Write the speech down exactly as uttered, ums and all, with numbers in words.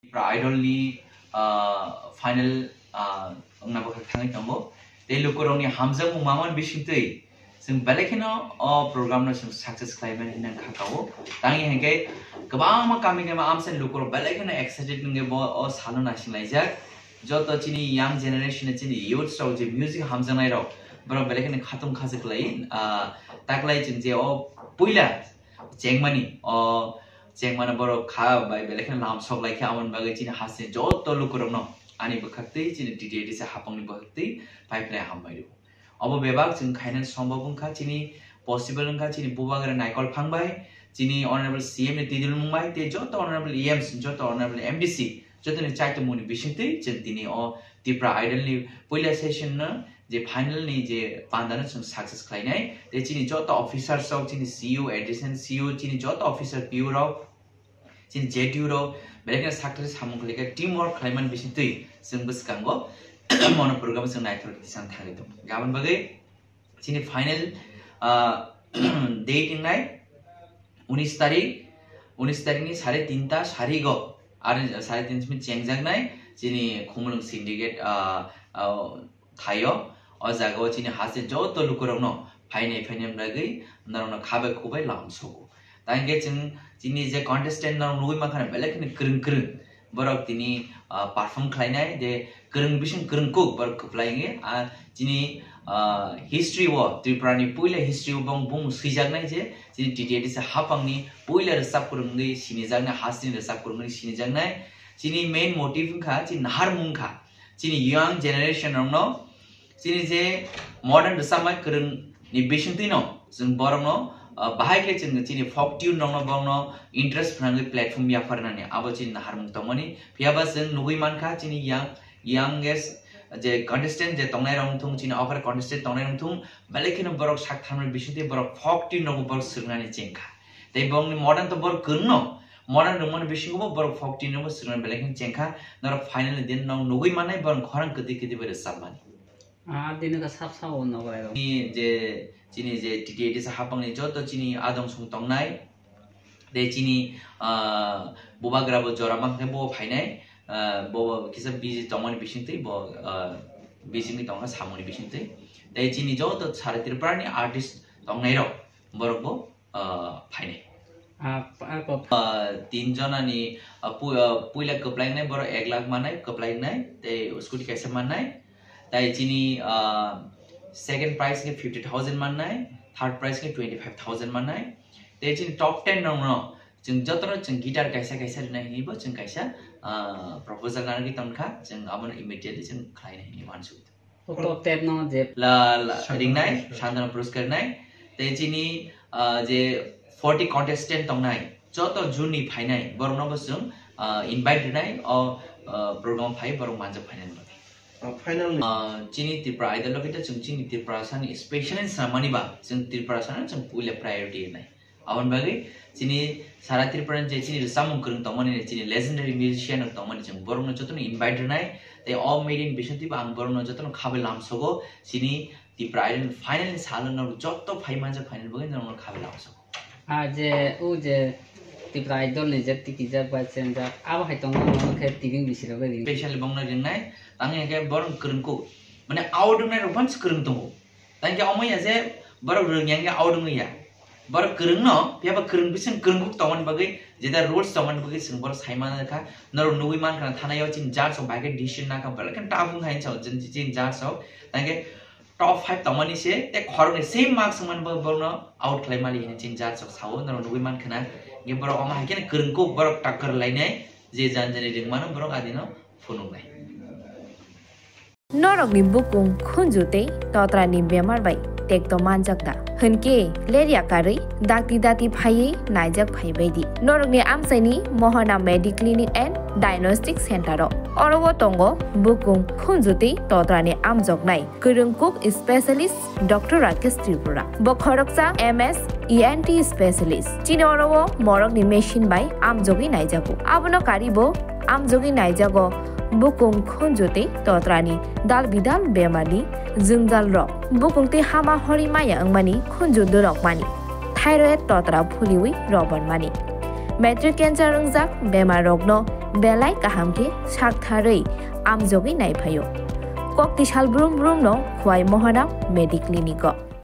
Tripura Idol ni, ah, final, ah, wngna bwkhak thangwi tongo. Tei lukurokni hamjakmung mamani bisingtwi chwng belai kheno o program no chwng success khlaimani hinwi kha kao. Tangwi hinkhe kwbangma kami kami amsani lukurok belai kheno excited wngwi bo o salo naisinglaijak. Joto chini young generation, chini youths rok je music hamjaknai rok, borok belai kheno khatung khajak lai, ah, taklai chwng je o puila chengmani, o chengmani borok kha bai belai kheno lam sok lai khe, aboni bagwi chini hasteni joto lukurokno ani bwkhaktwi, chini D T A D C hapangni bwkhaktwi pai phlai hambai rw. Obo bebak chwng khainani sombab wngkha, chini possible wngkha, chini bubagra Naikol Phang bai, chini Honorable C M ni twidulmung bai, tei joto Honorable E Ms, joto Honorable M D C, jotoni chaitokmungni bisingtwi chwng tini o Tripura Idol ni puila session no je final ni je panda no chwng success khlainai, tei chini joto officers rok, chini C E O, additional C E O, chini joto officer P O rok, chini J D U rok, belai kheno sakthari samung khlaikha, team work khlaimani bisingtwi chwng bwskango mono program chwng naithok tisang thangwi tongo. Aboni bagwi chini final, ah, date wngnai unis tarik, unis tarikni sare tinta sarigo, ar sare tinta simi chengjaknai chini Khumulwng Syndicate, ah, ah, thaio. O jagao chini haste joto lukurokno phainai phainai bagwi norokno khabai khubai lam sogo. Tangkhe chwng chini je contestant norok nugwi mankha belai kheno kwrwng kwrwng. Borok tini, ah, perform khlainai je kwrwng bising kwrwng kuk borok kwplai wngwi, ah, chini, ah, history o, Tripura ni puila history o bong bung swijaknai je chini T T A D C hapangni puila rwchap kwrwng wngwi sinijaknai, hasteni rwchap kwrwng wngwi sinijaknai. Chini main motive wngkha chini naharmung wngkha. Chini young generation rokno chini je modern rwchapmai kwrwng ni bisingtwi no chwng borok no, ah, bahai khe chwng chini folk tune rok no borok no interest phnangwi platform yapharnani abo chini naharmung tongmani. Phiyaba chwng nugwi mankha chini young, youngest je contestant je tongnai rok wngthung, chini okra contestant tongnai rok wngthung, belai kheno borok sak tharmani bisingtwi borok folk tune rok bo borok swrwngnani chengkha. Tei borokni modern to borok kwrwngno, modern rwngmani bisingo bo borok folk tune rok bo swrwngnani belai kheno chengkha. Norok final ni din no nugwi mannai borok khorang kwtwi kwtwi bai rwchapmani. Ah, dino ka sap sao no bai. Ni je chini je T T A D C hapangni joto chini adong song tongnai. Tei chini, ah, bubagra bo jora mankhe bo phainai. Ah, bo kisa busy tongmani bisingtwi bo, ah, busy wngwi tongkha samungni bisingtwi. Tei chini joto sara Tripura ni artist tongnai rok borok bo ah, phainai. Ah, pa-, pa-, Ah, tin jonani, ah, pu-, ah, puila kwplaingnai borok ek lakh mannai, kwplaingnai, tei scooty kaisa mannai. Tai chini, ah, second prize khe fifty thousand mannai, third prize khe twenty five thousand mannai. Tei chini top ten rokno chwng jotono chwng guitar kaisa kaisa rwnai hinwi bo chwng kaisa, ah, proposal narwgwi tongkha, chwng abono immediately chwng khlainai hinwi uansukha. Top ten no je la, la, Santana ringnai, Puroskar. Santana Puroskar ringnai. Tei chini, ah, je forty contestant tongnai, joto june ni phainai, borokno bo chwng, ah, invite rinai, o, ah, program phai borok manjak phainani bagwi. Ah, final ni. Ah, chini Tripura Idol logi to chwng chini Tripura sani specially swnamani ba, chwng Tripura sani chwng puila priority rinai. Aboni bagwi chini sara Tripura ni je chini rwchapmung kwrwng tongmani, chini legendary musician rok tongmani, chwng borokno jotono invite rwnai. Tei o media ni bisingtwi bo ang borokno jotono khabai lamsogo. Chini Tripura Idol final ni salo norok joto phai manjak phainani bagwi norokno khabai lamsogo. Ah, je, o je Tripura Idol ni je tikijak bai chenjak, abo hai tongo, omo khe tibing bisirok bai ring. Specially bongno ringnai, tangwi hwnkhe borok kwrwng kuk. Mane out wngnai rok bans kwrwng tongo. Tangkhe omo ya je borok rwngya wngya out wngwi ya. Borok kwrwngno, phiyaba kwrwng bising kwrwng kuk tongmani bagwi, jeta rules tongmani bagwi chwng borok sai manjak kha. Norok nugwi mankha na thanaio chini judge rok bai khe decision nakha, belai khe tough wngkha hinwi sao chini, chini judge rok. Tangkhe top five tongmani se, tei khoroknwi same marks wngmani bagwi borokno out khlai mali hinwi chini judge rok sao, norok nugwi mankha na. Hwnkhe borok omo hai kheno kwrwng kuk, borok takkar lainai, je jan jani ringmano borok adino phunuknai. Norokni bukung khunju tei totrani bemar bai tekto manjak da? Hwnkhe lerya karwi dakti dati phaiwi naijak phaibai di. Norokni amchaini Mohana Mediclinic and Diagnostic Center o. Oro o tongo bukung khunju tei totrani amjoknai kwrwng kuk specialist Doctor Rakesh Tripura. Bo khoroksa M S E N T specialist. Chini oro o morokni machine bai amjogwi naijago. Abono karibo amjogwi naijago bukung khunju tei totrani dal bidal bemarni jwngjal rok. Bukung tei hama hori maya wngmani khunju dorokmani. Thyroid totra phuliwi robormani. Matric cancer wngjak bemar rokno belai kaham khe saktharwi amjogwi naiphaio. Kokti sal brum brum no Khwai Mohanam Mediclinic o.